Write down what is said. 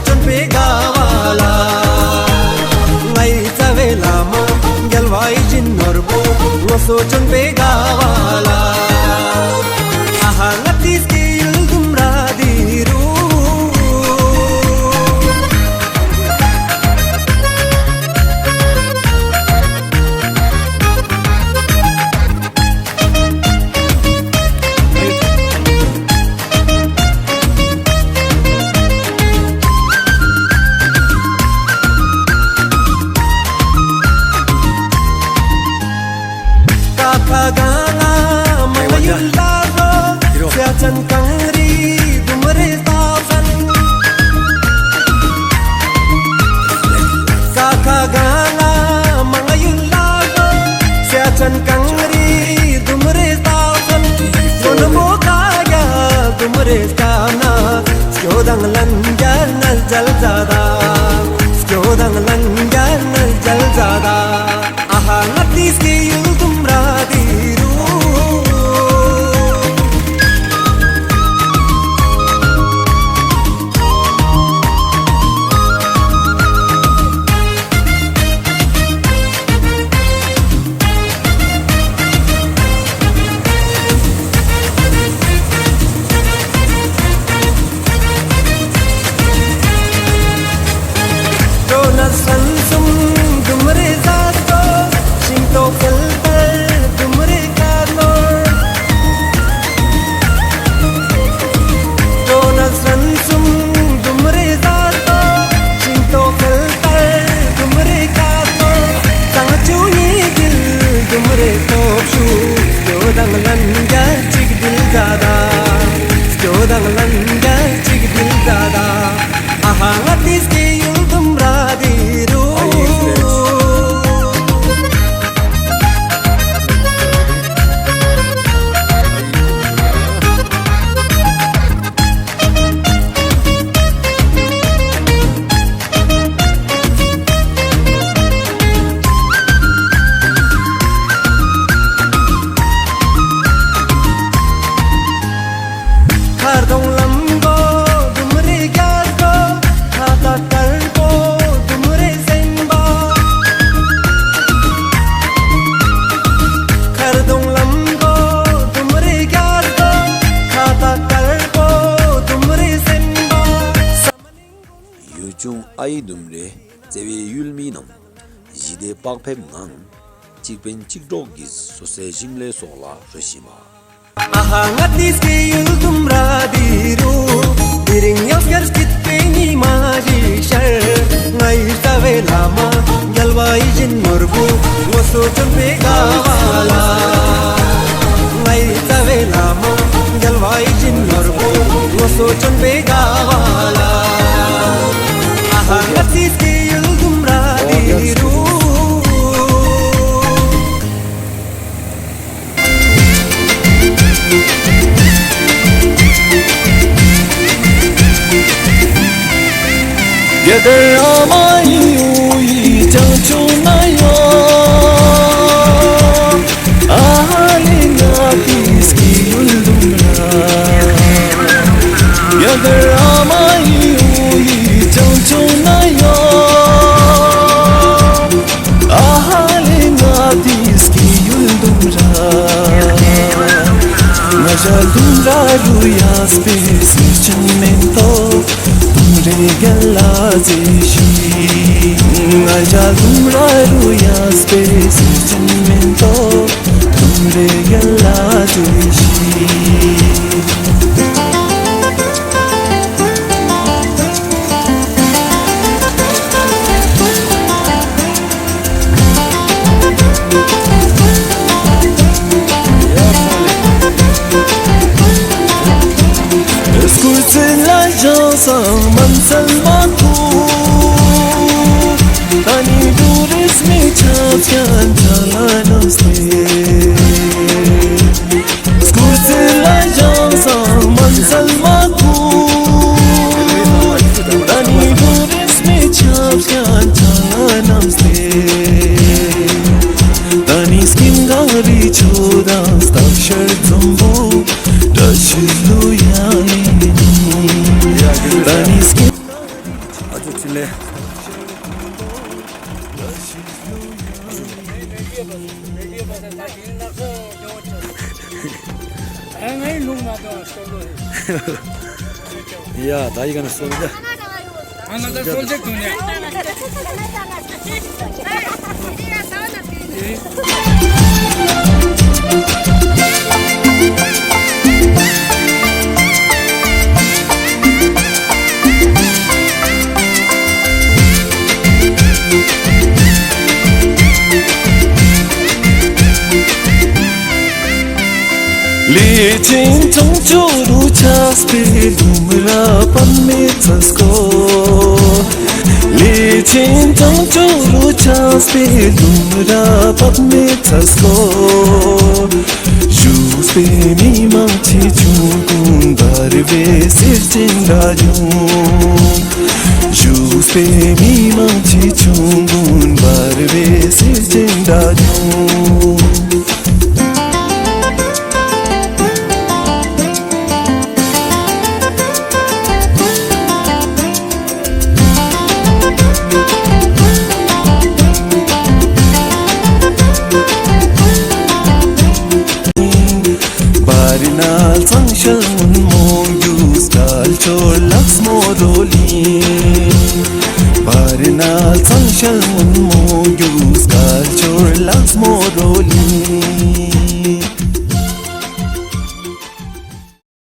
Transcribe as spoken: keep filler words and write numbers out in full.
སྐྱོན་པའི་དགའ་བ་ལ། ང་ཡི་རྩ་བའི་བླ་མ་རྒྱལ་བ་ཡིད་བཞིན་ནོར་བུ་ངོ་སོ་སྐྱོན་པའི་དགའ་བ་ལ། ཨ་ཧ་ང་ཏིས་ཀི་ཡུལ་དུམ་ར་དི་རུ། ཀ་ཁ་ག་ང་མ་ཡུལ་ལ་རོ། སེ་ཅན་གངས་རི་དུམ་རེ་ས་སན། ཀ་ཁ་ག་ང་མ་ཡུལ་ལ་རོ། སེ་ཅན་གངས་རི་དུམ་རེ་ས་སན། ལོ་ན་མོ་ཀ་ཡ་དུམ་རེ་ས་ན། སྐྱོ་དང་ལན་རྒྱལ་ནལ་རྒྱལ་ཛ་ད། སྐྱོ་དང་ལན་རྒྱལ་ནལ་རྒྱལ་ཛ་ད། ཨ་ཧ་ང་ཏིས་ཀི་ཡུལ་དུམ་ར་དི་རུ། ཏོ་ན་སན་སུམ་དུམ་རེ་ཟ་ཏོ། ཤིང་ཏོག་ཁལ་ཏལ་དུམ་རེ་ཀ་ནོར། ཏོ་ན་སན་སུམ་དུམ་རེ་ཟ་ཏོ། ཤིང་ཏོག་ཁལ་ཏལ་དུམ་རེ་ཀ་ནོར། ཚང་ཆུ་ཡི་གིལ་དུམ་རེ་ཐོབ་ཤུ། སྐྱོ་དང་ལན་རྒྱལ་ཅིག་དིལ་ཛ་ད། སྐྱོ་དང་ལན་རྒྱལ་ཅིག་དིལ་ཛ་ད། ཨ་ཧ་ང་ཏིས་ཀི་ཡུལ་དུམ་ར་དི་རུ། མཁར་གདོང་ལམ་མགོ་དུམ་རེ་རྒྱ་སྒོ། ཁ་ཏ་དཀར་པོ་དུམ་རེ་སེམས་པ། མཁར་གདོང་ལམ་མགོ་དུམ་རེ་རྒྱ་སྒོ། ཁ་ཏ་དཀར་པོ་དུམ་རེ་སེམས་པ། ཡུལ་ལྗོངས་ཨ་ཡི་ལྡུམ་རའི་བརྩེ་བའི་ཡུལ་མི་རྣམས། ཞི་བདེ་བག་ཕེབས་ངང་། གཅིག་ཕན་གཅིག་གྲོགས་ཀྱི་སོ་སའི་ཞིང་ལས་སོགས་ལ་རོལ་བཞིན་པ། ཨ་ཧ་ང་ཏིས་ཀི་ཡུལ་དུམ་ར་དི་རུ། དེ་རིང་ཡང་སྐྱར་སྐྱིད་པའི་ཉི་མ་ཞིག་ཤར། ང་ཡི་རྩ་བའི་བླ་མ་རྒྱལ་བ་ཡིད་བཞིན་ནོར་བུ་ངོ་སོ་སྐྱོན་པའི་དགའ་བ་ལ། ང་ཡི་རྩ་བའི་བླ་མ་རྒྱལ་བ་ཡིད་བཞིན་ནོར་བུ་ངོ་སོ་སྐྱོན་པའི་དགའ་བ་ལ། ཨ་ཧ་ང་ཏིས་ཀི་ཡུལ་དུམ་ར་དི་རུ། རྒྱ་གར་ཨ་མ་ཡི་འོ་ཡི་བྱང་ཕྱོགས་ན་ཡོད། ཨ་ཧ་ལེ་ང་ཏིས་ཀི་ཡུལ་དུམ་ར། རྒྱ་གར་ཨ་མ་ཡི་འོ་ཡི་བྱང་ཕྱོགས་ན་ཡོད། ཨ་ཧ་ལེ་ང་ཏིས་ཀི་ཡུལ་དུམ་ར། ང་ཞ་དུམ་ར་རུ་ཡ་སྤེ་སི་ཆིན་མེན་ཏོ། དུམ་རེ་གལ་ལ་ཛེ་ཤི། ང་ཞ་དུམ་ར་རུ་ཡ་སྤེ་སི་ཆིན་མེན་ཏོ། དུམ་རེ་གལ་ལ་ཛེ་ཤི། སྐུ་ཚེ་ལ་བཞག་སང་མ་ཚད་མ་ཐུག་ད་ནི་དུ་རིས་མི་ཆ་ཚན་ཚ་ལ་ནམ་སྟེ། སྐུ་ཚེ་ལ་བཞག་སང་མ་ཚད་མ་ཐུག་ད་ནི་དུ་རིས་མི་ཆ་ཚན་ཚ་ལ་ནམ་སྟེ། ད་ནི་སྐྱིན་གངས་རི་ཆུ་དང་སྟག་ཤར་འཛམ་བུ་བཀྲ་ཤིས་ལུ་ཡ་ལི་ནི། ད་ནི་སྐྱིན། ཡ། ད་ཡི་ག་ན་སོང་ད། ཨ་ང་ད་སོལ་ཆ་གོན་ནས། ལས་ཅན་བྱང་ཆུབ་རུ་ཆགས་པའི་ལྡུམ་ར་བབ་མེད་ཚ་སྐོར། ལས་ཅན་བྱང་ཆུབ་རུ་ཆགས་པའི་ལྡུམ་ར་བབ་མེད་ཚ་སྐོར། བཞུགས་པའི་མི་མང་ཆེ་ཆུང་ཀུན་འབར་བའི་གསེར་ཅན་དགྲ་འཇོམས། བཞུགས་པའི་མི་མང་ཆེ་ཆུང་ཀུན་འབར་བའི་གསེར་ཅན་དགྲ་འཇོམས། བར་ན་གཙང་ཞལ་སྔོན་མོ་རྒྱུ་སྐལ་ཆོར་ལགས་མོ་རོ་ལི། བར་ན་གཙང་ཞལ་སྔོན་མོ་རྒྱུ་སྐལ་ཆོར་ལགས་མོ་རོ་ལི།